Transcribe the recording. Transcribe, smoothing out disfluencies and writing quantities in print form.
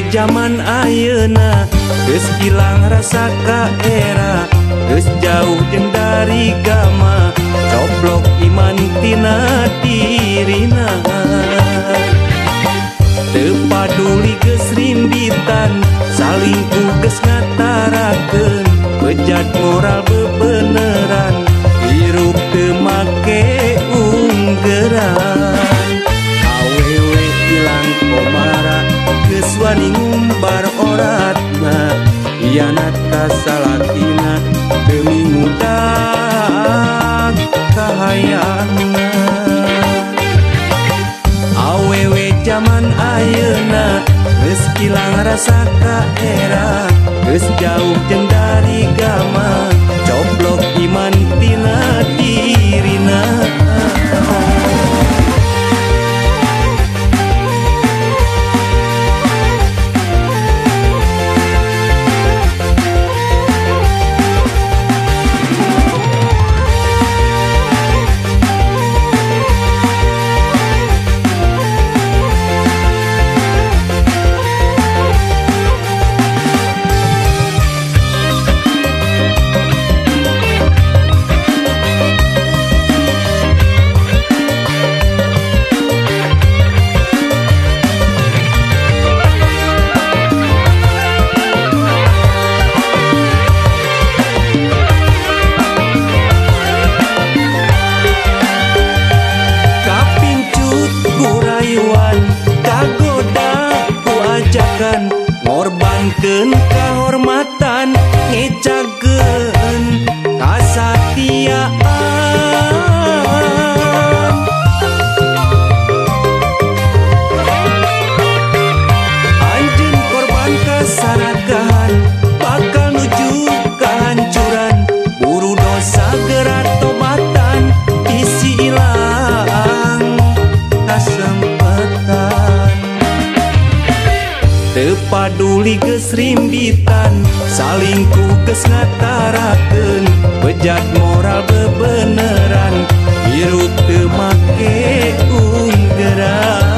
Jaman ayeuna geus ilang rasa kaera, geus jauh jeung dari gama, coplok iman tina dirina. Teu paduli geus rimbitan, salingkuh geus ngatarakeun, bejat moral bebeneran, hirup teu make unggeran. Awewe ilang komara, geus wani ngumbar oratna, hianat ka salakina demi ngudag kahayangna. Awewe jaman ayeuna geus ilang rasa kaera, geus jauh jeung dari gama, coplok iman tina dirina. Ngorbankeun kahormatan, ngecageun kasatiaan. Anjeun korban kasarakahan, bakal nuju kahancuran, buru dosa geura tobatan, bisi ilang kasempatan. Teu paduli geus rimbitan, salingkuh geus ngatarakeun, bejat moral bebeneran, hirup teu make unggeran.